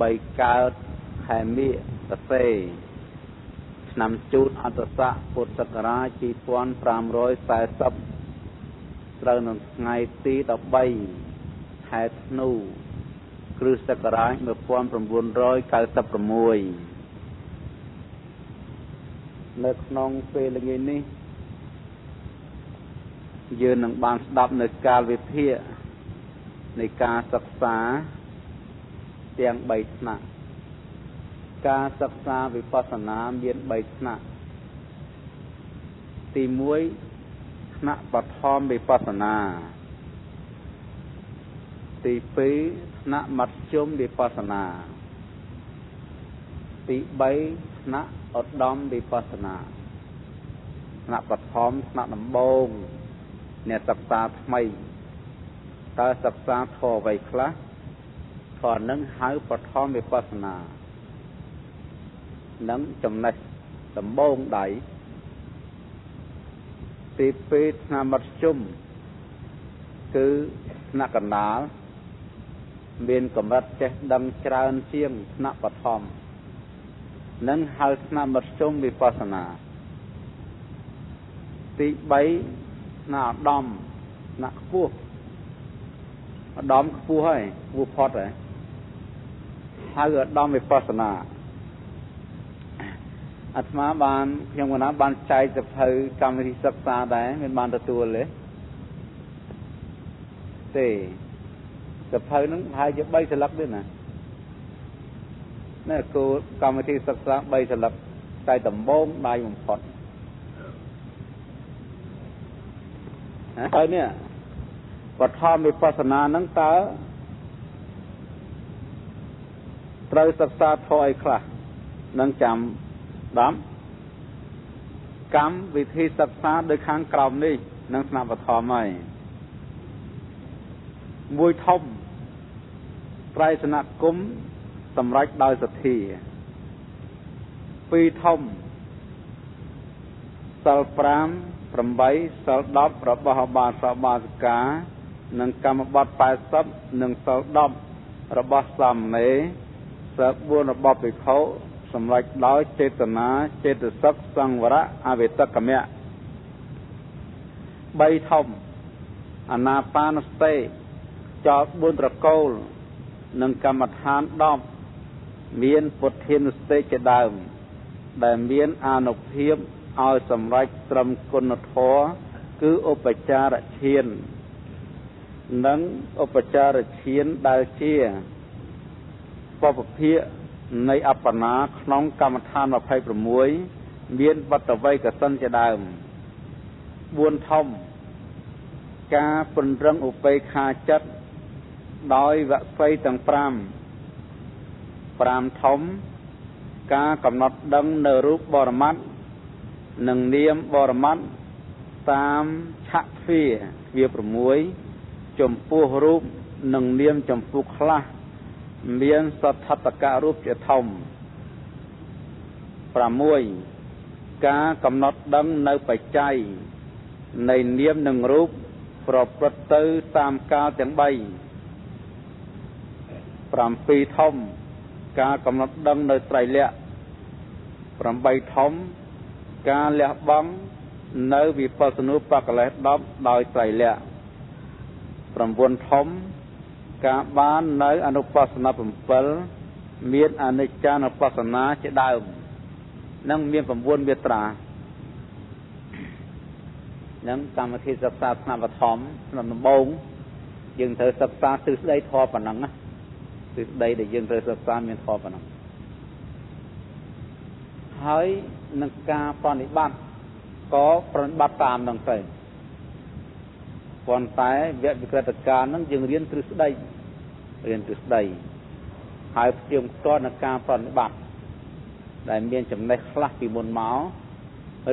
3កើតខែមិថសេឆ្នាំជូតអន្តស័កពុទ្ធសករាជ2540ត្រូវនឹងថ្ងៃទី13ខែធ្នូគ្រិស្តសករាជ1996នៅក្នុងពេលល្ងាចនេះយើងនឹងបានស្ដាប់នៅកាលវិភាគនៃការសិក្សាទាំង3ថ្នាក់ការសិក្សាវិបស្សនាមាន3ថ្នាក់ទី1ថ្នាក់បឋមវិបស្សនាទី2ថ្នាក់មធ្យមវិបស្សនាទី3ថ្នាក់ឧត្តមវិបស្សនាថ្នាក់បឋមថ្នាក់ដំបូងអ្នកសិក្សាថ្មីតើសិក្សាធម៌អ្វីខ្លះធម៌នឹងហៅបឋមវិបស្សនានឹងចំណេះដំបូងដៃទី2ថ្នាក់មធ្យមគឺថ្នាក់កណ្ដាលមានកម្រិតចេះដឹងច្រើនជាងថ្នាក់បឋមនឹងហៅថ្នាក់មធ្យមវិបស្សនាទី3ថ្នាក់ឧត្តមថ្នាក់ខ្ពស់ឧត្តមខ្ពស់ហើយខ្ពស់ផុតហើយហៅឧត្តមវិបស្សនាអាត្មាបានខ្ញុំកណាបានចែកសភៅកម្មវិធីសិក្សាដែរមានបានទទួលទេទេសភៅហ្នឹងប្រហែលជា3សន្លឹកទេណានេះគោលកម្មវិធីសិក្សា3សន្លឹកតែដំបូងដៃបំផុតហើយនេះបឋមវិបស្សនាហ្នឹងតើត្រូវសិក្សាធម៌អីខ្លះនឹងចាំដំកម្មវិធីសិក្សាដោយខាងក្រោមនេះនឹងថ្នាក់បឋមហើយមួយធំត្រៃសនគមសម្រេចដោយសទ្ធាពីរធំសិល5 8សិល10របស់ឧបាសកបាសិកានិងកម្មបត្តិ80និងសិល10របស់សាមណេរសិល4របស់ភិក្ខុសម្រេចដោយចេតនាចេតសិកសង្វរៈអវេតកមៈ3ធំអានាបានសតិចោល4ត្រកូលនិងកម្មដ្ឋាន10មានពុទ្ធានុសតិជាដើមដែលមានអានុភាពឲ្យសម្រេចត្រឹមគុណធម៌គឺឧបចារឈាននិងឧបចារឈានដែលជាបពភាកនៃអបណាក្នុងកម្មដ្ឋាន26មានបតវ័យកសិនជាដើម4ធំការពង្រឹងឧបេក្ខាចិត្តដោយវសីទាំង5 5ធំការកំណត់ដឹងនៅរូបបរមត្តនិងនាមបរមត្តតាមឆៈទ្វា6ចំពោះរូបនិងនាមចំពោះខ្លះមានសទ្ធតករូបជាធំ6ការកំណត់ដឹងនៅបច្ច័យនៃនាមនិងរូបប្រព្រឹត្តទៅតាមកាលទាំង3 7ធំការកំណត់ដឹងនៅត្រៃលក្ខ8ធំការលះបង់នៅវិបស្សនូបកិលេស10ដោយត្រៃលក្ខ9ធំការបាននៅអនុបស្សនា7មានអនិច្ចានុបស្សនាជាដើមនឹងមាន9មាត្រានឹងកម្មវិធីសិក្សាថ្នាក់បឋមថ្នាក់ដំបូងយើងត្រូវសិក្សាទ្រឹស្ដីធម៌ប៉ុណ្ណឹងណាទ្រឹស្ដីដែលយើងត្រូវសិក្សាមានធម៌ប៉ុណ្ណឹងហើយនឹងការប្រតិបត្តិក៏ប្រតិបត្តិតាមនឹងទៅប៉ុន្តែវគ្គវិក្រិតការនឹងយើងរៀនទ្រឹស្ដីហើយផ្ទៀងផ្ទាត់នឹងការប្រតិបត្តិដែលមានចំណេះខ្លះពីមុនមក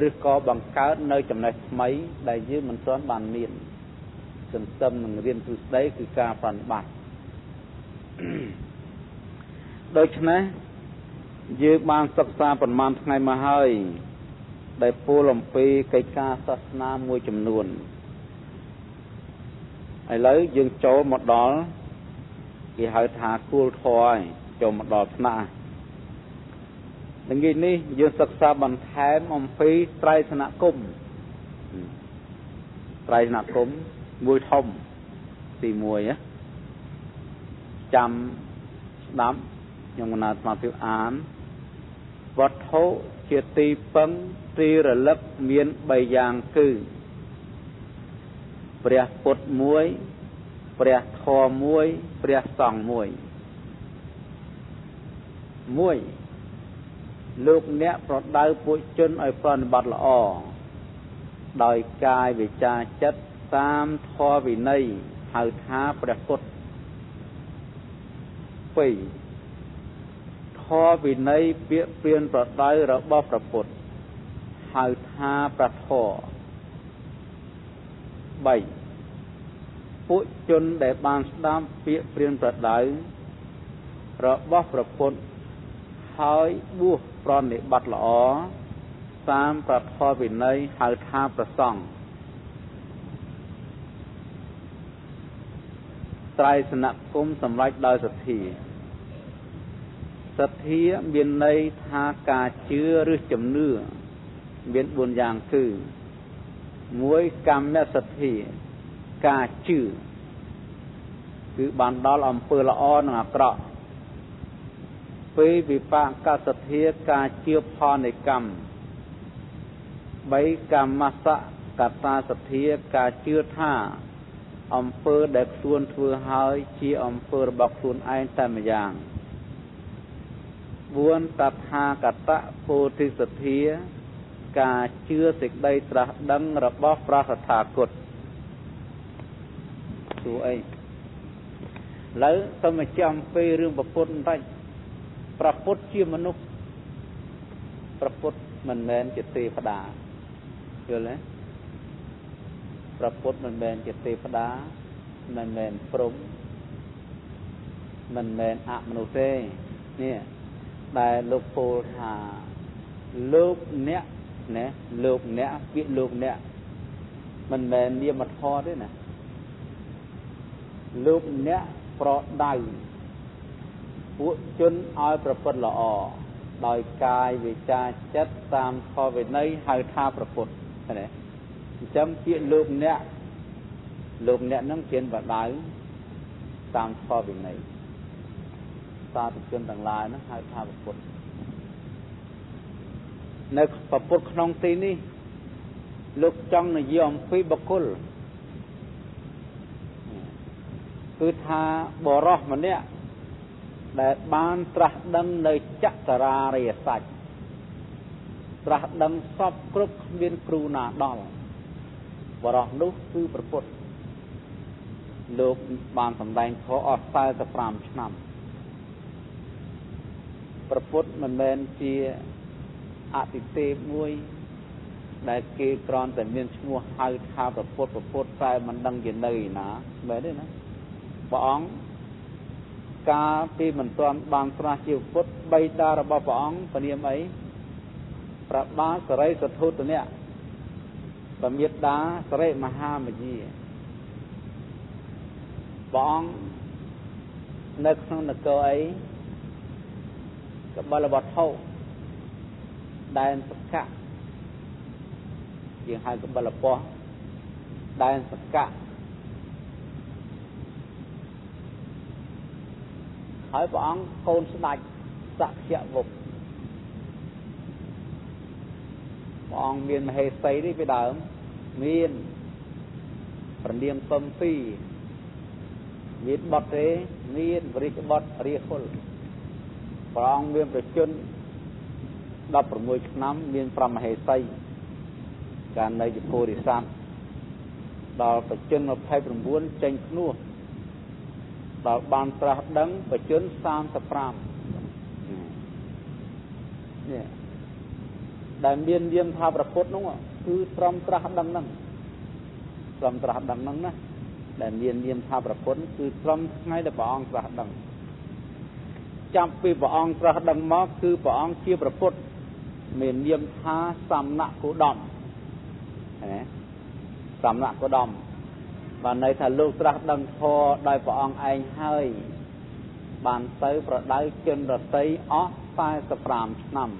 ឬក៏បង្កើតនៅចំណេះថ្មីដែលយើងមិនទាន់បានមានសន្ទឹមនឹងរៀនទ្រឹស្ដីគឺការប្រតិបត្តិដូច្នេះយើងបានសិក្សាប្រមាណថ្ងៃមកហើយដែលពោលអំពីកិច្ចការសាសនាមួយចំនួនឥឡូវយើងចូលមកដល់គេហៅថាគោលធម៌ហើយ ចូលមកដល់ថ្នាក់ល្ងាចនេះយើងសិក្សាបន្ថែមអំពីត្រៃសនគមត្រៃសនគមមួយធំទី1ចាំស្ដាប់ខ្ញុំកណាអាត្មាភាពអានវត្ថុជាទីពឹងទីរលឹកមាន3យ៉ាងគឺព្រះពុទ្ធមួយព្រះធម៌មួយព្រះសង្ឃមួយមួយលោកអ្នកប្រដៅពួកជនឲ្យប្រតិបត្តិល្អដោយកាយវិចារចិត្តតាមធម៌វិន័យហៅថាព្រះពុទ្ធ2ធម៌វិន័យពាក្យព្រានប្រដៅរបស់ព្រះពុទ្ធហៅថាព្រះធម៌3ពួកជនដែលបានស្ដាប់ពាក្យព្រានប្រដៅរបស់ព្រះពុទ្ធហើយបួសប្រណិបត្តិល្អតាមព្រះធម៌វិន័យហៅថាព្រះសង្ឃត្រៃសនគមសម្រេចដោយសទ្ធាសទ្ធាមានន័យថាការជឿឬជំនឿមាន4យ៉ាងគឺ1កម្មសទ្ធាការជឿគឺបានដល់អំពើល្អនិងអាក្រក់2វិបាកសទ្ធាការជឿផលនៃកម្ម3កម្មសកតាសទ្ធាការជឿថាអំពើដែលខ្លួនធ្វើហើយជាអំពើរបស់ខ្លួនឯងតែម្យ៉ាង4តថាគតពោធិសទ្ធាការជឿសេចក្តីត្រាស់ដឹងរបស់ព្រះតថាគតសួរអីឥឡូវសូមបញ្ជាក់អំពីរឿងព្រះពុទ្ធបន្តិចព្រះពុទ្ធជាមនុស្សព្រះពុទ្ធមិនមែនជាទេវតាយល់ទេព្រះពុទ្ធមិនមែនជាទេវតាមិនមែនព្រហ្មមិនមែនអមនុស្សទេនេះដែលលោកពោលថាលោកអ្នកណាលោកអ្នកពាក្យលោកអ្នកមិនមែននាមធម៌ទេណាលោកអ្នកប្រដៅពួកជនឲ្យប្រព្រឹត្តល្អដោយកាយវិចារចិត្តតាមធម៌វិន័យហៅថាព្រះពុទ្ធណាអញ្ចឹងពាក្យលោកអ្នកលោកអ្នកនឹងជាបដៅតាមធម៌វិន័យសាធុជនទាំងឡាយហ្នឹងហៅថាព្រះពុទ្ធនៅព្រះពុទ្ធក្នុងទីនេះលោកចង់និយាយអំពីបុគ្គលគឺថាបរោះម្នាក់ដែលបានត្រាស់ដឹងនៅចតរារិយសច្ចត្រាស់ដឹងសពគ្រប់គ្មានគ្រូណាដល់បរោះនោះគឺព្រះពុទ្ធលោកបានសម្ដែងធម៌អស់45ឆ្នាំព្រះពុទ្ធមិនមែនជាអតិទេពមួយដែលគេគ្រាន់តែមានឈ្មោះហៅថាព្រះពុទ្ធព្រះពុទ្ធតែមិនដឹងជានៅឯណាមែនទេណាព្រះអង្គកាលពីមិនទាន់បានត្រាស់ជាពុទ្ធបិតារបស់ព្រះអង្គព្រះនាមអីព្រះបាទសរិសធុតនៈព្រះមេដាសរិមហាមយាព្រះអង្គនៅក្នុងនគរអីកបិលវត្ថុដែនសកៈយើងហៅកបិលពស់ដែនសកៈហើយព្រះអង្គកូនស្ដេចសក្យវង្សព្រះអង្គមានមហេសីនេះពីដើមមានព្រះនាងពំពីមានបុត្រទេមានរាជបុត្ររាហុលព្រះអង្គមានប្រជជន16ឆ្នាំមាន5មហេសីកាលនៅជាពោធិសត្វដល់ប្រជជន29ចេញភ្នោះដល់បានត្រាស់ដឹងប្រជជន35នេះដែលមាននាមថាព្រះពុទ្ធនោះគឺត្រឹមត្រាស់ដឹងហ្នឹងត្រឹមត្រាស់ដឹងហ្នឹងណាដែលមាននាមថាព្រះពុទ្ធគឺត្រឹមថ្ងៃដែលព្រះអង្គត្រាស់ដឹងចាប់ពីព្រះអង្គត្រាស់ដឹងមកគឺព្រះអង្គជាព្រះពុទ្ធមាននាមថាសមណគោតមណាសមណគោតមបានន័យថាលោកត្រាស់ដឹងធម៌ដោយព្រះអង្គឯងហើយ បានទៅប្រដៅជនរតីអស់45ឆ្នាំ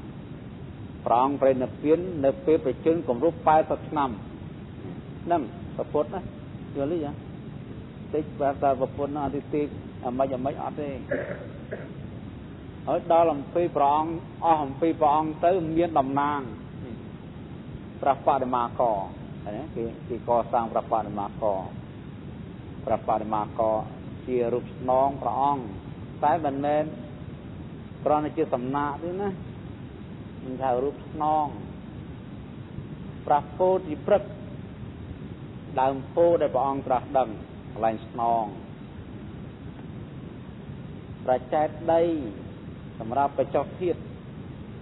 ព្រះអង្គប្រនិព្វាននៅពេលប្រជញ្ញគម្រប់80ឆ្នាំហ្នឹងប្រពុតណាយល់ទេចាតិចបែបតែប្រពុតអតិទីអាម៉េចអាម៉េចអត់ទេហើយដល់អំពីព្រះអង្គអស់អំពីព្រះអង្គទៅមានតំណាងព្រះបដិមាកគេកសាងព្រះបដិមាកព្រះបដិមាកជារូបស្នងព្រះអង្គតែមិនមែនគ្រាន់តែជាសំណាកទេណាមិនថារូបស្នងព្រះពោធិព្រឹក្សដើមពោធិដែលព្រះអង្គត្រាស់ដឹងកន្លែងស្នងប្រចែកដីសម្រាប់បញ្ចុះធាតុ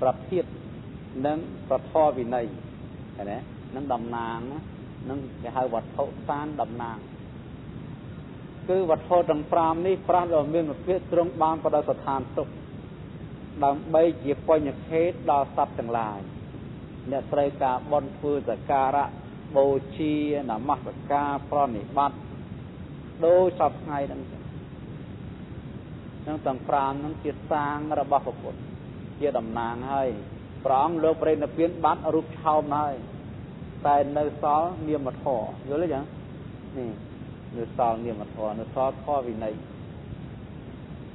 ប្រធាតនិងប្រធរវិន័យឃើញទេនឹងតំណាងនឹងគេហៅវត្ថុសានតំណាងគឺវត្ថុទាំង5នេះប្រាស់ដ៏មានវិភាគទ្រង់បានបដិស្ថានទុកដើម្បីជាបញ្ញខេតដល់សត្វទាំងឡាយអ្នកត្រូវការបន់ធ្វើសក្ការៈបូជានមស្ការប្រណិប័តដោយសពថ្ងៃហ្នឹងនឹងទាំង5ហ្នឹងជាសាងរបស់ព្រះពុទ្ធជាតំណាងហើយព្រះអង្គលោកប្រេណិព្វានបាត់រូបឆោមហើយតែនៅសល់នាមធម៌យល់ទេចឹងនេះនៅសល់នាមធម៌នៅសល់ធម៌វិន័យ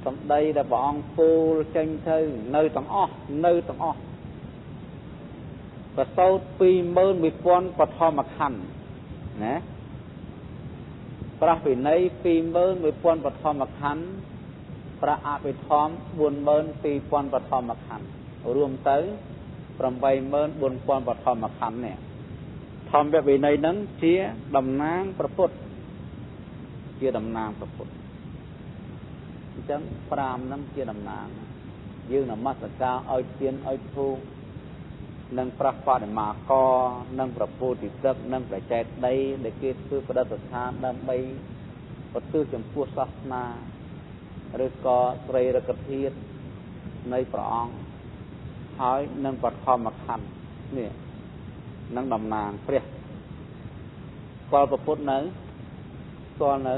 សម្ដីដែលព្រះអង្គពោលចេញទៅនៅទាំងអស់នៅទាំងអស់ប្រសូត21000បឋមខណ្ឌណាព្រះវិន័យ21000បឋមខណ្ឌព្រះអភិធម្ម42000បឋមខណ្ឌរួមទៅ84000បឋមខណ្ឌនេះធម្មវិន័យហ្នឹងជាតំណាងព្រះពុទ្ធជាតំណាងព្រះពុទ្ធអញ្ចឹង5ហ្នឹងជាតំណាងយើងនមស្ការឲ្យទានឲ្យធូបនិងព្រះបដិមាកនិងព្រះពោធិព្រឹក្សនិងព្រះចេតិយដែលគេធ្វើប្រតិស្ថានដើម្បីប្រទិចំពោះសាសនាឬក៏ស្រីរកធាតុនៃព្រះអង្គហើយនឹងបឋមខណ្ឌនេះនឹងតំណាងព្រះស្គាល់ព្រះពុទ្ធនៅស្គាល់នៅ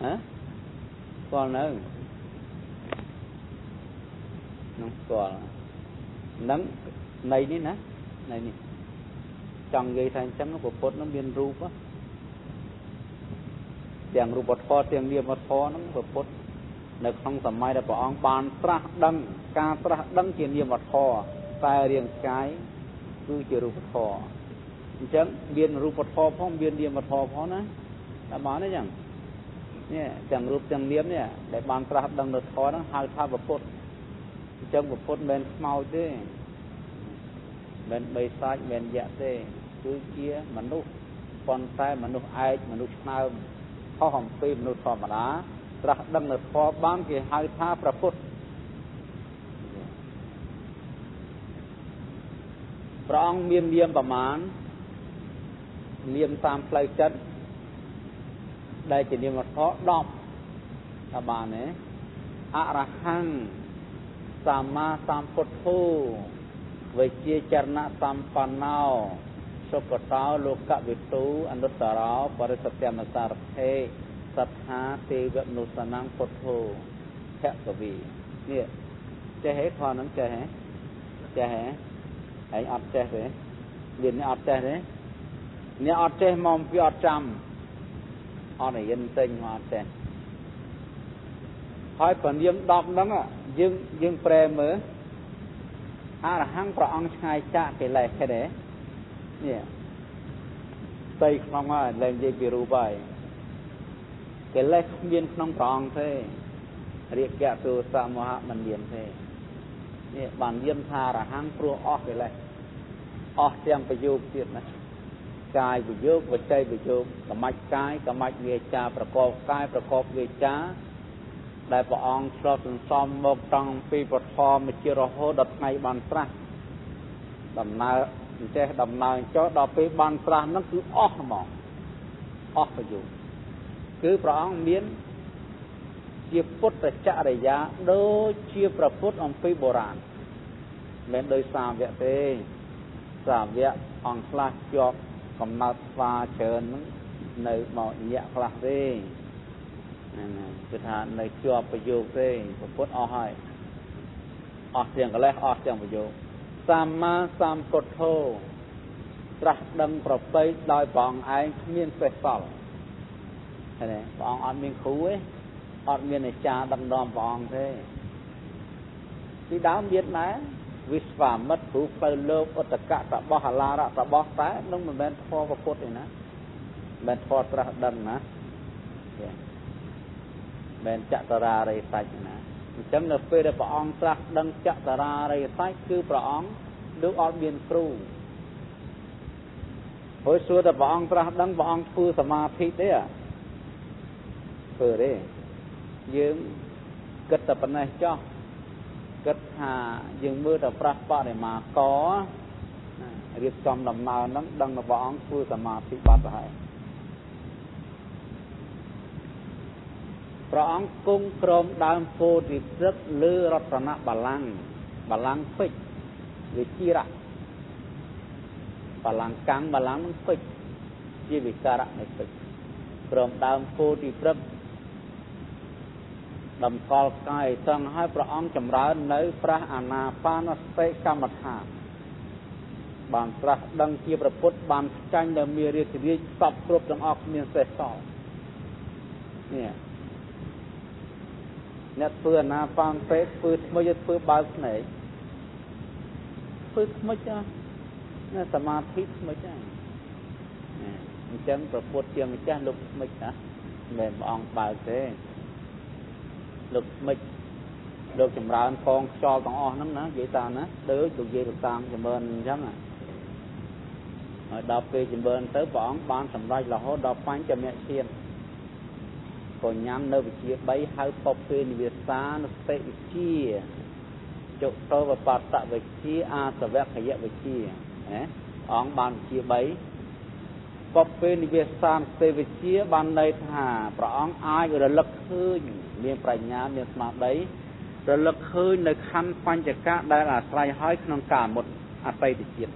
ហ៎ស្គាល់នៅនឹងស្គាល់នឹងនៃនេះណានៃនេះចង់និយាយថាអញ្ចឹងព្រះពុទ្ធនឹងមានរូបទាំងរូបធម៌ទាំងនាមធម៌ហ្នឹងព្រះពុទ្ធនៅក្នុងសម័យដែលព្រះអង្គបានត្រាស់ដឹងការត្រាស់ដឹងជានាមធម៌តែរាងកាយគឺជារូបធម៌អញ្ចឹងមានរូបធម៌ផងមាននាមធម៌ផងណាតែបានទេចឹងនេះទាំងរូបទាំងនាមនេះដែលបានត្រាស់ដឹងនៅធម៌ហ្នឹងហៅថាព្រះពុទ្ធអញ្ចឹងព្រះពុទ្ធមិនមែនខ្មោចទេមិនបិសាចមិនយៈទេគឺជាមនុស្សប៉ុន្តែមនុស្សឯកមនុស្សឆ្នើមខុសអំពីមនុស្សធម្មតាត្រាស់ដឹងនៅធម៌បានគេហៅថាព្រះពុទ្ធព្រះអង្គមាននាមប្រមាណនាមតាមផ្លូវចិត្តដែលជានាមធម៌10ថាបានទេអរហង្គសម្មាសម្ពុទ្ធោវិជ្ជាចរណៈសម្បណ្ណោសុគតោលោកវិទូអនុត្តរោបរិសទ្ធមសារថេសត្ថាទេវមនុស្សនំពុទ្ធោភគវីនេះចេះហេខហ្នឹងចេះហេចេះហេឯងអត់ចេះទេមានអ្នកអត់ចេះទេអ្នកអត់ចេះមកពីអត់ចាំអត់រៀនទិញមកអត់ចេះហើយពនាម10ហ្នឹងយើងប្រែមើលអរហង្គព្រះអង្គឆ្ងាយចាកកិលេសឃើញទេនេះផ្ទៃក្នុងហើយលែងនិយាយពីរូបហើយកិលេសគ្មានក្នុងព្រះអង្គទេរាគៈទោសៈមោហៈមិនមានទេនេះបានយាមថាអរហង្គព្រោះអស់កិលេសអស់ទាំងប្រយោគទៀតណាកាយប្រយោគវចីប្រយោគសមាច់កាយសមាច់វាចាប្រកបកាយប្រកបវាចាដែលព្រះអង្គឆ្លងសន្សំមកតាំងពីបឋមជារហូតដល់ថ្ងៃបានត្រាស់ដំណើរចេះដំណើរចុះដល់ពេលបានត្រាស់ហ្នឹងគឺអស់ហ្មងអស់ប្រយោគគឺព្រះអង្គមានជាពុទ្ធចរិយាដូចជាព្រះពុទ្ធអំពីបុរាណមិនដោយសាវកទេសាវកអង្គខ្លះជាប់កំណត់ស្វាច្រើនហ្នឹងនៅមកញាក់ខ្លះទេ ណាគឺថានៅជាប់ប្រយោគទេពុទ្ធអស់ហើយអស់ទាំងកលេសអស់ទាំងប្រយោគសម្មាសម្ពុទ្ធោត្រាស់ដឹងប្រពៃដោយព្រះអង្គឯងគ្មានសេះសល់ឃើញទេព្រះអង្គអត់មានគ្រូទេអត់មានអាចារ្យដឹកនាំព្រះអង្គទេពីដើមមានដែរវិស្វាមិត្រគ្រូផ្លូវលោកឧត្តកៈតបោះអាឡារៈតបោះតែនឹងមិនមែនធម៌ពុទ្ធទេណាមិនមែនធម៌ត្រាស់ដឹងណាមិនចតរារិយសច្ចណាអញ្ចឹងនៅពេលដែលព្រះអង្គត្រាស់ដឹងចតរារិយសច្ចគឺព្រះអង្គលោកអត់មានគ្រូហើយសួរតែព្រះអង្គត្រាស់ដឹងព្រះអង្គធ្វើសមាធិទេធ្វើទេយើងគិតតែប៉ុណ្ណេះចោះគិតថាយើងមើលតែប្រាស់បរិមាករៀបចំដំណើរហ្នឹងដឹងតែព្រះអង្គធ្វើសមាធិបាត់ទៅហើយព្រះអង្គគង់ក្រោមដើមពោធិព្រឹក្សលើរតនបល្ល័ង្កបល្ល័ង្កពេជ្រវិជារៈបល្ល័ង្កកាំងបល្ល័ង្កនឹងពេជ្រជាវិការៈនៃពេជ្រក្រោមដើមពោធិព្រឹក្សតម្កល់កាយត្រង់ឲ្យព្រះអង្គចម្រើននៅព្រះអានាបានសតិកម្មដ្ឋានបានត្រាស់ដឹងជាព្រះពុទ្ធបានចាញ់នៅមានរាជរាជសពគ្រប់ទាំងអស់គ្មានសេះសល់នេះអ្នកធ្វើអានាបានសតិធ្វើថ្មីធ្វើបើកភ្នែកធ្វើថ្មីណាសមាធិថ្មីហ្នឹងអញ្ចឹងព្រះពុទ្ធជាម្ចាស់លោកថ្មីណាមិនមែនព្រះអង្គបើកទេលោកថ្មិចលោកចម្រើនកងខ្យល់ទាំងអស់ហ្នឹងណានិយាយតាមណាដូចលោកយាយលោកតាមចម្រើនអញ្ចឹងហើយដល់ពេលចម្រើនទៅព្រះអង្គបានសម្រេចរហូតដល់បញ្ចមគ្គឈានក៏ញ៉ាំនៅវិជា3ហៅពពេនិវាសានុសតិវិជាចុតោបបតវិជាអាសវខយវិជាណាអង្គបានវិជា3ពពេនិវាសានុសតិវិជាបានន័យថាព្រះអង្គអាចរលឹកឃើញមានប្រាជ្ញាមានស្មារតីរលឹកឃើញនៅខណ្ឌបញ្ចកៈដែលអាស្រ័យហើយក្នុងកាមុតអតីតជាតិ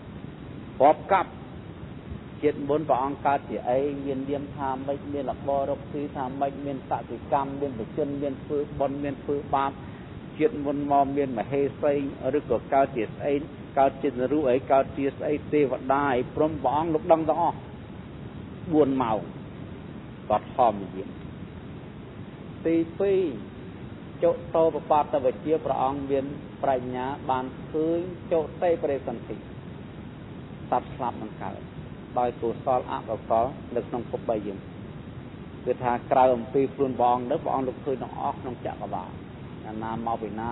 រាប់កັບជាតិមុនព្រះអង្គកើតជាអីមាននាមថាម៉េចមានរបររកស៊ីថាម៉េចមានសតិកម្មមានបជនមានធ្វើបុណ្យមានធ្វើបាបជាតិមុនមកមានមហេសីឬក៏កើតជាស្អីកើតជារូបអីកើតជាស្អីទេវតាអីព្រមព្រះអង្គលោកដឹងទាំងអស់4ម៉ោងគាត់ធម្មយានទី2ចុតោបបតវិជ្ជាព្រះអង្គមានប្រាជ្ញាបានឃើញចុតិបរិសន្ធិសត្វស្លាប់នឹងកើតដោយកុសលអកុសលនៅក្នុងភព3យើងគឺថាក្រៅអំពីខ្លួនព្រះអង្គទៅព្រះអង្គលោកឃើញទាំងអស់ក្នុងចក្រវាលណាណាមកពីណា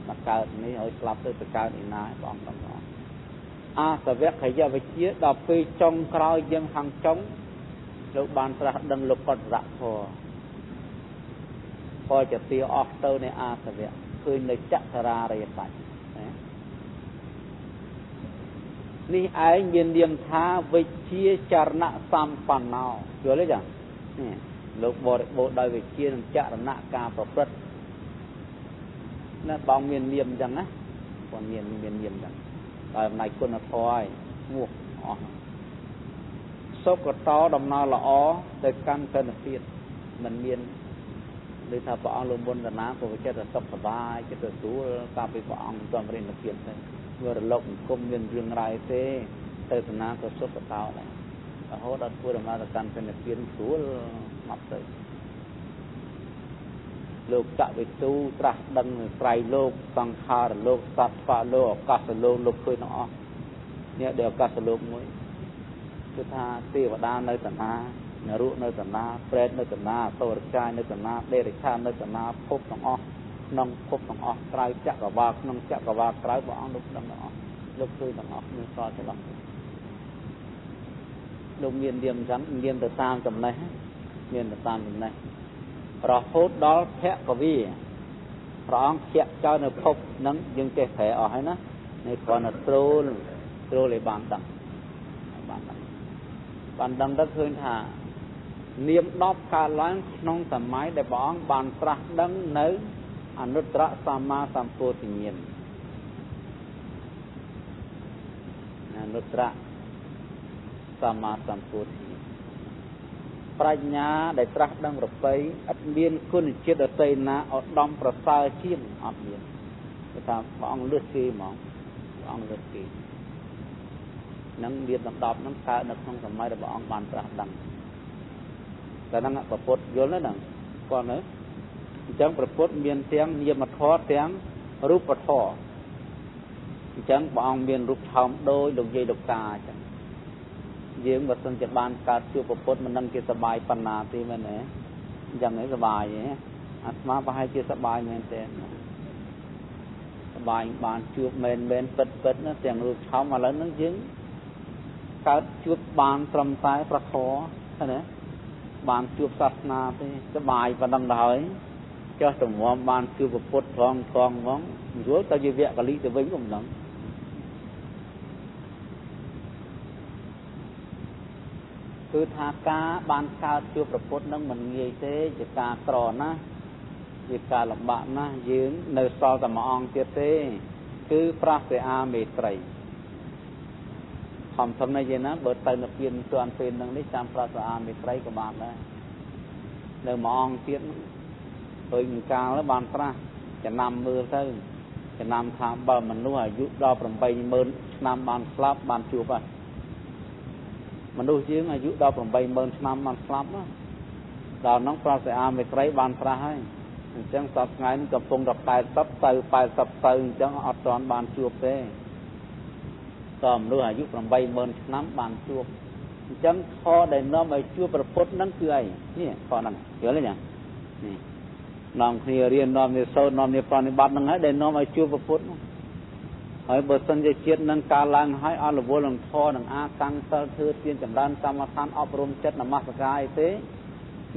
មកកើតនេះឲ្យស្លាប់ទៅទៅកើតឯណាព្រះអង្គទាំងអស់អាសវខយវិជ្ជាដល់ពេលចុងក្រោយយើងខាងចុងលោកបានត្រាស់ដឹងលោកកតរៈធម៌พอจะตีออกเต้าในอาสวะคือในจักราริยสัจนี่ไอ้เมียนเดียมท้าวิเชียจารณะสัมปันนาวเยอะเลยจ้ะนี่โลกบริโภคโดยวิเชียจารณะการประพฤตินั่นบางเมียนเดียมจังนะบางเมียนเดียมจังตอนในคุณทอยงวกอ๋อศกตอดำนาละอ๋อแต่กันเป็นเพียรมันเมียนឬថាព្រះអង្គលោកមុនតាណាក៏ចិត្តតែសុខសប្បាយចិត្តតែស្រួលតាមពីព្រះអង្គមិនរៀននិព្វានទេវារលកអង្គមមានរឿងរ៉ាវទេទៅតាណាក៏សុខតោដែររហូតដល់ធ្វើដំណើរទៅកាន់និព្វានស្រួលមកទៅលោកចវិទូត្រាស់ដឹងត្រៃលោកសង្ខារលោកសត្វហ្វាលោកឱកាសលោកលោកឃើញទាំងអស់នេះដែលឱកាសលោកមួយគឺថាទេវតានៅតាណានរកនៅតាណាប្រេតនៅតាណាអសុរកាយនៅតាណាដេរិឆាននៅតាណាភពទាំងអស់ក្នុងភពទាំងអស់ក្រៅចក្រវាលក្នុងចក្រវាលក្រៅព្រះអង្គលោកដឹងទាំងអស់លោកឃើញទាំងអស់មានសល់ចន្លោះលោកមាននាមអញ្ចឹងមានទៅតាមចំណេះមានទៅតាមចំណេះរហូតដល់ភគវីព្រះអង្គធាក់ចោលនៅភពនឹងយើងចេះប្រែអស់ហើយណានេះគ្រាន់តែត្រួលឲ្យបានដឹងបានដឹងទៅឃើញថានាម10កើតឡើងក្នុងសម័យដែលព្រះអង្គបានត្រាស់ដឹងនៅអនុត្តរសម្មាសម្ពោធិញ្ញាណអនុត្តរសម្មាសម្ពោធិញ្ញាណ ប្រាជ្ញាដែលត្រាស់ដឹងប្រពៃឥតមានគុណជាតិដទៃណាឧត្តមប្រសើរជាងអត់មានគេថាព្រះអង្គលឺគេហ្មងព្រះអង្គលឺគេនឹងមានលំដាប់នឹងកើតនៅក្នុងសម័យរបស់អង្គបានត្រាស់ដឹងតែហ្នឹងព្រះពុទ្ធយល់ហ្នឹងគាត់នៅអញ្ចឹងព្រះពុទ្ធមានទាំងនាមធម៌ទាំងរូបធម៌អញ្ចឹងព្រះអង្គមានរូបឆោមដូចលោកយាយលោកតាអញ្ចឹងយើងបើសិនជាបានកើតជួបព្រះពុទ្ធមិនដឹងជាសប្បាយប៉ុណ្ណាទេមែនទេអញ្ចឹងឯងសប្បាយទេអាត្មាប្រហែលជាសប្បាយមែនទេសប្បាយបានជួបមែនមែនពិតពិតណាទាំងរូបឆោមឥឡូវហ្នឹងយើងកើតជួបបានត្រឹមតែព្រះធម៌ណាបានជួបសាសនាទេសប្បាយប៉ុណ្ណឹងទៅហើយចុះតម្រាំបានជួបព្រះពុទ្ធផងផងហ្មងយល់ទៅជាវគ្គលិទៅវិញក៏មិនដឹងគឺថាការបានកើតជួបព្រះពុទ្ធនឹងមិនងាយទេជាការក្រណាស់ជាការលំបាកណាស់យើងនៅសល់តែមួយអង្គទៀតទេគឺប្រាសអាមេត្រីខំធំនេះយើងណាបើទៅនៅពៀនទាន់ពេលនឹងនេះចាំប្រាសអាមេត្រីក៏បានដែរនៅមួយអង្គទៀតឃើញកាលបានត្រាស់ចំណាំមើលទៅចំណាំថាបើមនុស្សអាយុដល់ 80000 ឆ្នាំបានស្លាប់បានជួបហើយមនុស្សយើងអាយុដល់ 80000 ឆ្នាំបានស្លាប់ណាដល់នោះប្រាសអាមេត្រីបានត្រាស់ហើយអញ្ចឹងសប្តាហ៍ថ្ងៃនេះកំពុងតែ80ទៅ80ទៅអញ្ចឹងអត់ទាន់បានជួបទេតើមនុស្សអាយុ 80000 ឆ្នាំបានជួបអញ្ចឹងខដែលនាំឲ្យជួបព្រះពុទ្ធហ្នឹងគឺអីនេះខហ្នឹងយល់ទេញ៉ានេះនាំគ្នារៀននាំគ្នាសូត្រនាំគ្នាប្រតិបត្តិហ្នឹងហើយដែលនាំឲ្យជួបព្រះពុទ្ធនោះហើយបើសិនជាជាតិនឹងកើតឡើងហើយអត់រវល់នឹងធម៌នឹងអាកាំងសិលធ្វើទានចម្រើនកម្មដ្ឋានអប់រំចិត្តនមស្ការអីទេ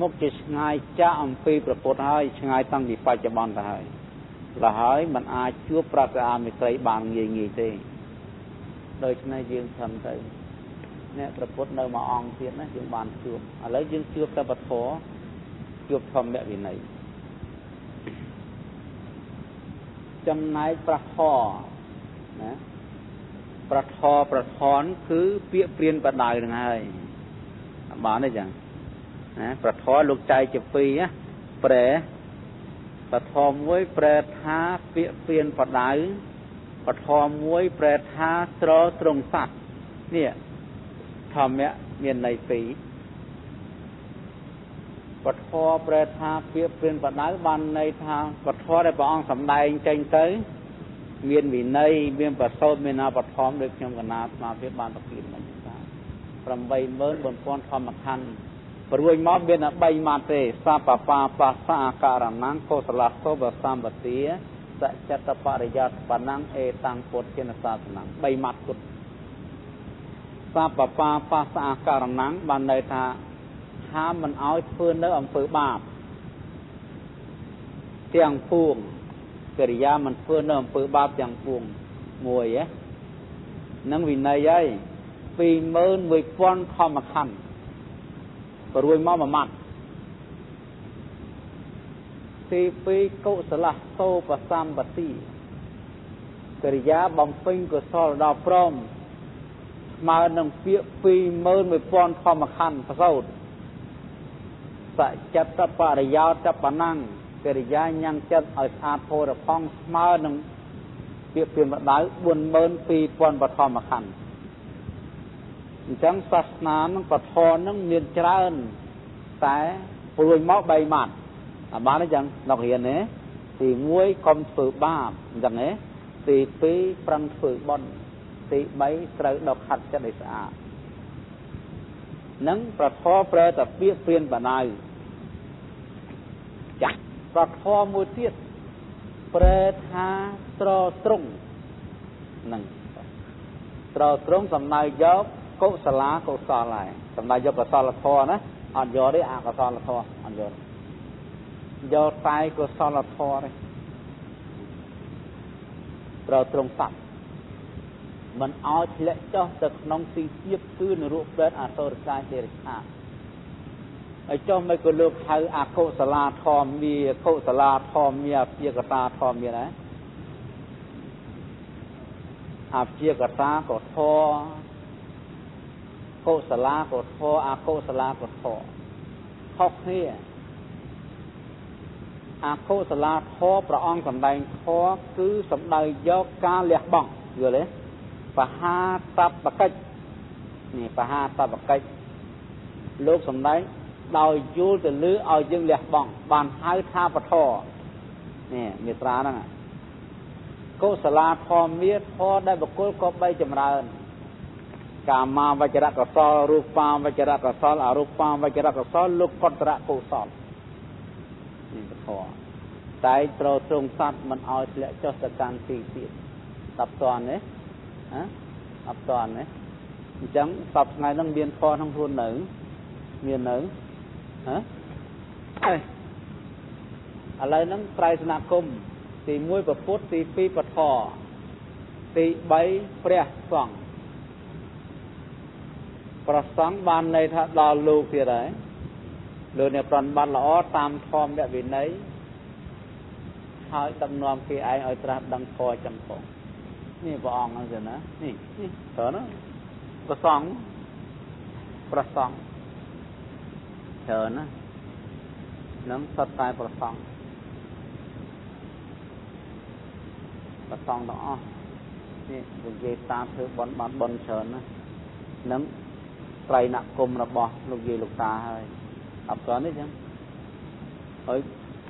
មុខជាឆ្ងាយចាកអំពីព្រះពុទ្ធហើយឆ្ងាយតាំងពីបច្ចុប្បន្នទៅហើយលហើយมันអាចជួបប្រាសអាមេត្រីបានងាយងាយទេដូច្នេះយើងខំទៅអ្នកព្រះពុទ្ធនៅមួយអង្គទៀតណាយើងបានជួបឥឡូវយើងជួបតែពធជួបធម្មវិន័យចំណែកប្រធរណាប្រធរប្រធនគឺពាក្យព្រានបដៅនឹងហើយបានទេចឹងណាប្រធរលោកចែកជាពីរណាប្រែប្រធរមួយប្រែថាពាក្យព្រានបដៅប្រធរមួយប្រែថាត្រត្រង់សัตว์នេះធម្មៈមានន័យពីរពធប្រែថាពាក្យព្រានបដៅបានន័យថាពធដែលព្រះអង្គសម្ដែងចេញទៅមានវិន័យមានប្រសូតមានអបធមដូចខ្ញុំកណាស្មារតីបានប្រគិនមកថា 84000 ធម្មខណ្ឌព្រួយមកមានតែ3ម៉ាត់ទេសពបាបាសាករណងកុសលសោបសម្បទាសច្ចតបរិយត្តបណ្ណងអេតាំងពុទ្ធជាសាសនំ3ម៉ាត់គុតសពបាបាសាករណងបានន័យថាហាមមិនឲ្យធ្វើនៅអំពើបាបទាំងពួងកិរិយាមិនធ្វើនៅអំពើបាបទាំងពួងមួយហ៎នឹងវិន័យហើយ 21000 ធម្មខណ្ឌព្រួយមកមួយម៉ាត់ទី2កុសលសោបសម្បទាកិរិយាបំពេញកុសលដល់ព្រមស្មើនឹងពាក្យ 21000 ធម្មខណ្ឌប្រសូតសច្ចតបរិយោតបណ្ណងកិរិយាញ៉ាំងចិត្តឲ្យស្អាតផូរផង់ស្មើនឹងពាក្យព្រានបដៅ 42000 បឋមខណ្ឌអញ្ចឹងសាសនានឹងពធនឹងមានច្រើនតែព្រួយមក3ម៉ាត់អាបានអញ្ចឹងដល់រៀនទេទី1កុំធ្វើបាបអញ្ចឹងទេទី2ប្រឹងធ្វើបុណ្យទី3ត្រូវដកខាត់ចិត្តឲ្យស្អាតនឹងប្រធប្រែតែពាក្យព្រានបដៅចាស់ប្រធមួយទៀតប្រែថាត្រត្រង់នឹងត្រត្រង់សំដៅយកកុសលាកុសលហើយសំដៅយកកុសលធម៌ណាអត់យកទេអកុសលធម៌អត់យកយកតែកុសលធម៌ទេត្រត្រង់សัตว์មិនឲ្យធ្លាក់ចុះទៅក្នុងទីទាបគឺនរកប្រេតអសុរកាយទេរិឆាហើយចុះមិនក៏លោកហៅអកុសលាធម្មាកុសលាធម្មាអព្យាកតាធម្មាដែរអព្យាកតាក៏ធម៌កុសលាក៏ធម៌អកុសលាក៏ធម៌ ខុសគ្នាអកុសលាធម៌ព្រះអង្គសម្ដែងធម៌គឺសំដៅយកការលះបង់យល់ទេបហាតបកិច្ចនេះបហាតបកិច្ចលោកសម្ដែងដោយយល់ទៅលើឲ្យយើងលះបង់បានហៅថាពធនេះមេត្រាហ្នឹងកុសលាធម៌មានធម៌ដែលបុគ្គលក៏បីចម្រើនកាមាវចរកុសលរូបាវចរកុសលអរូបាវចរកុសលលោកកន្តរកុសលនេះពធតែត្រូវទ្រង់សត្វមិនឲ្យធ្លាក់ចុះទៅកាន់ទីទៀតតបតនទេហ៎អត់តនទេអញ្ចឹងសប្តាហ៍ថ្ងៃហ្នឹងមានធម៌ក្នុងខ្លួននៅមាននៅហ៎អេឥឡូវហ្នឹងត្រៃសនគមទី1ព្រះពុទ្ធទី2ពធទី3ព្រះសង្ឃប្រសង្ឃបានន័យថាដល់លោកទៀតហើយលោកអ្នកប្រណិប័តល្អតាមធម៌វិន័យហើយដឹកនាំគេឯងឲ្យត្រាស់ដឹងធម៌ចឹងផងនេះព្រះអង្គហ្នឹងទៅណានេះនេះត្រូវណាប្រសង្ឃប្រសង្ឃច្រើនណានឹងសុទ្ធតែប្រសង្ឃប្រសង្ឃទាំងអស់នេះនិយាយតាមធ្វើបន់បានបន់ច្រើនណានឹងត្រៃណគមរបស់លោកយាយលោកតាហើយអត់តនេះចឹងហើយ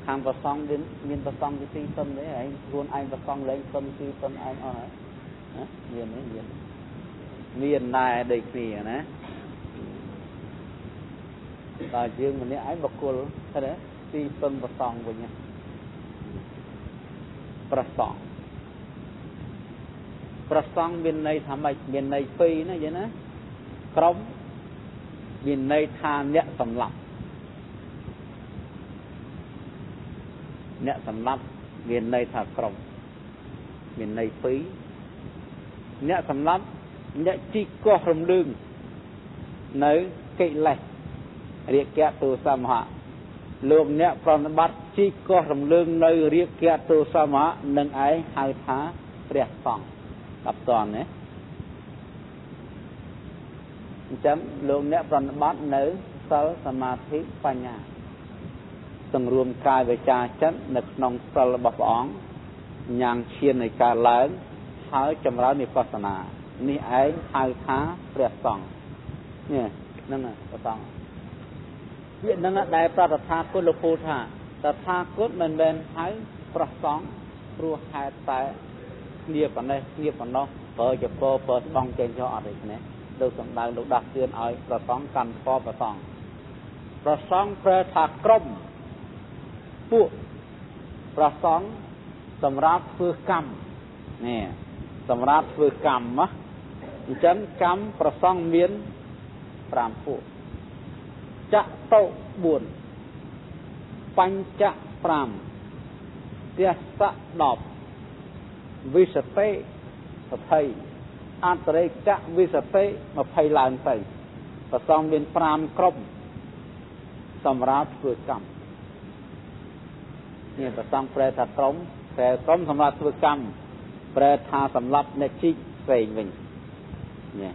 ខាងប្រសង្ឃមានប្រសង្ឃទីពឹងទេឯងខ្លួនឯងប្រសង្ឃលែងពឹងទីពឹងឯងអស់ហើយណាមានទេមានដែរដូចគ្នាណាដល់យើងម្នាក់ឯងបុគ្គលទេទីពឹងប្រសង្ឃវិញប្រសង្ឃប្រសង្ឃមានន័យថាម៉េចមានន័យពីរណាយល់ណាក្រុមមានន័យថាអ្នកសម្លាប់អ្នកសម្លាប់មានន័យថាក្រុមមានន័យពីរអ្នកសម្លាប់អ្នកជីកកោះរំលឹងនៅកិលេសរាគៈទោសមហៈលោកអ្នកប្រណិប័តជីកកោះរំលឹងនៅរាគៈទោសមហៈនឹងឯងហៅថាព្រះសង្ឃអត់តណាអញ្ចឹងលោកអ្នកប្រណិប័តនៅសិលសមាធិបញ្ញាសង្រួមកាយវាចាចិត្តនៅក្នុងសិលរបស់ព្រះអង្គញ៉ាំងឈាននៃការឡើងហើយចម្រើនវិបស្សនានេះឯងហៅថាព្រះសង្ឃនេះហ្នឹងព្រះសង្ឃពាក្យហ្នឹងដែលប្រតថាគតលោកពូថាតថាគតមិនមែនហៅព្រះសង្ឃព្រោះហេតុតែគ្នាប៉ុណ្ណេះគ្នាប៉ុណ្ណោះបើចពោបើស្បង់ចេញចោលអត់ទេនេះលោកសំដៅលោកដាស់តឿនឲ្យព្រះសង្ឃកាន់ធម៌ព្រះសង្ឃព្រះសង្ឃប្រែថាក្រុមពួកព្រះសង្ឃសម្រាប់ធ្វើកម្មនេះសម្រាប់ធ្វើកម្មណាអញ្ចឹងកម្មព្រះសង្ឃមាន5ពួកចតុ4បញ្ច5ទេសៈ10វិសតិ20អន្តរិកវិសតិ20ឡើងទៅព្រះសង្ឃមាន5ក្រុមសម្រាប់ធ្វើកម្មនេះព្រះសង្ឃប្រែថាក្រុមតែក្រុមសម្រាប់ធ្វើកម្មប្រែថាសម្រាប់អ្នកជីកផ្សេងវិញនេះ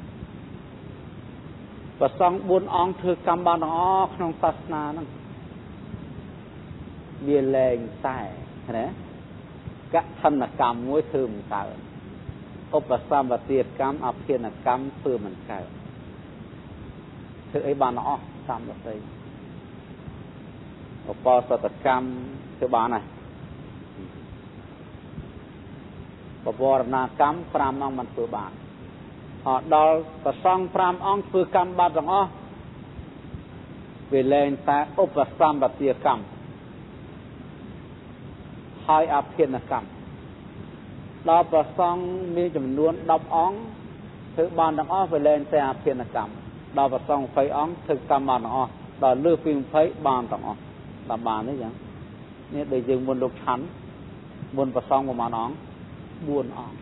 ព្រះសង្ឃ4អង្គធ្វើកម្មបានទាំងអស់ក្នុងសាសនាហ្នឹងវាលែងតែណាកឋិនកម្មមួយធ្វើមិនកើតឧបសម្បទាកម្មអភិនកម្មធ្វើមិនកើតធ្វើអីបានអស់កម្មដទៃឧបសតកម្មធ្វើបានហើយបវរណាកម្ម5អង្គមិនធ្វើបានអត់ដល់ប្រសង្ឃ5អង្គធ្វើកម្មបានទាំងអស់វាលែងតែឧបសម្បទាកម្មហើយអភិនកម្មដល់ប្រសង្ឃមានចំនួន10អង្គធ្វើបានទាំងអស់វាលែងតែអភិនកម្មដល់ប្រសង្ឃ20អង្គធ្វើកម្មបានទាំងអស់ដល់លើសពី20បានទាំងអស់ដល់បានទេចឹងនេះដូចយើងមុនលោកឆាន់មុនប្រសង្ឃប្រហែលអង្គ4អង្គ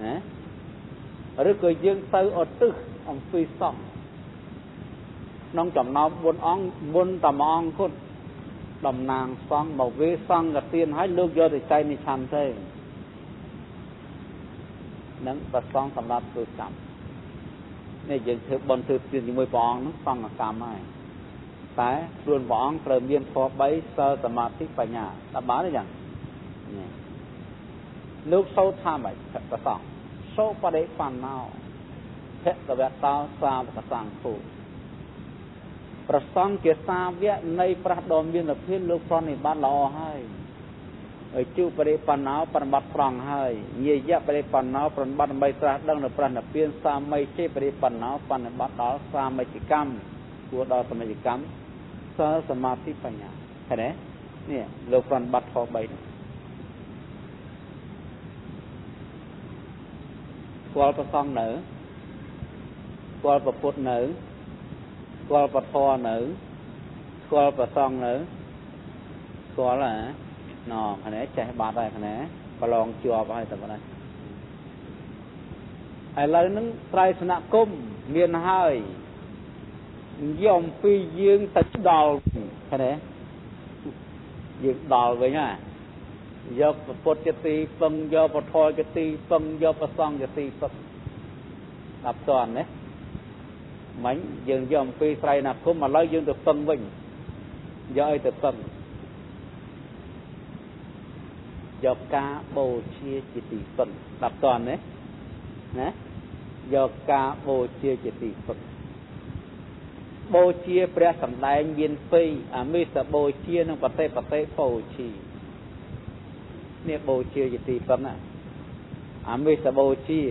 ណាឬក៏យើងទៅឧទ្ទិសអំពីសង្ឃក្នុងចំណោម4អង្គមុនតែមួយអង្គគត់តំណាងសង្ឃមកវេសង្ឃទានឲ្យលោកយកទៅចែកនិឆាន់ទេនឹងប្រសង្ឃសម្រាប់ធ្វើកម្មនេះយើងធ្វើបុណ្យធ្វើទានជាមួយព្រះអង្គហ្នឹងសង្ឃកម្មហើយ តែខ្លួនព្រះអង្គត្រូវមានធម៌3សិលសមាធិបញ្ញាដល់បានទេចឹងលោកសូត្រថាម៉េចព្រះសង្ឃសូបរិបណ្ណោភគវតោសាវកសង្ឃោប្រសង្ឃជាសាវកនៃព្រះដ៏មានភាពលោកប្រណិប័តល្អហើយឲ្យជុបរិបណ្ណោប្រណិប័តត្រង់ហើយញាយៈបរិបណ្ណោប្រណិប័តដើម្បីត្រាស់ដឹងនៅព្រះនិព្វានសាមីជេបរិបណ្ណោប្រណិប័តដល់សាមិជកម្មគួរដល់សមិជកម្មសិលសមាធិបញ្ញាឃើញទេនេះលោកប្រណិប័តធម៌3នេះស្គាល់ប្រសង្ឃនៅស្គាល់ព្រះពុទ្ធនៅស្គាល់ពធនៅស្គាល់ប្រសង្ឃនៅស្គាល់ហ៎ណ៎គ្នាចេះបាត់ហើយគ្នាប្រឡងជាប់ហើយតែប៉ុណ្ណេះឥឡូវហ្នឹងត្រៃសនគមមានហើយយកអំពីយើងទៅដល់គ្នាយើងដល់វិញណាយកពុទ្ធជាទីពឹងយកពធជាទីពឹងយកប្រសង្ឃជាទីពឹងដល់តន់ណាមិញយើងយកអំពីត្រៃណគមឥឡូវយើងទៅពឹងវិញយកអីទៅពឹងយកការបូជាជាទីពឹងដល់តន់ណាណាយកការបូជាជាទីពឹងបូជាព្រះសម្ដែងមានពីរអាមិសបូជានិងបតិបតិបូជានេះបូជាជាទីពឹងអាមិសបូជា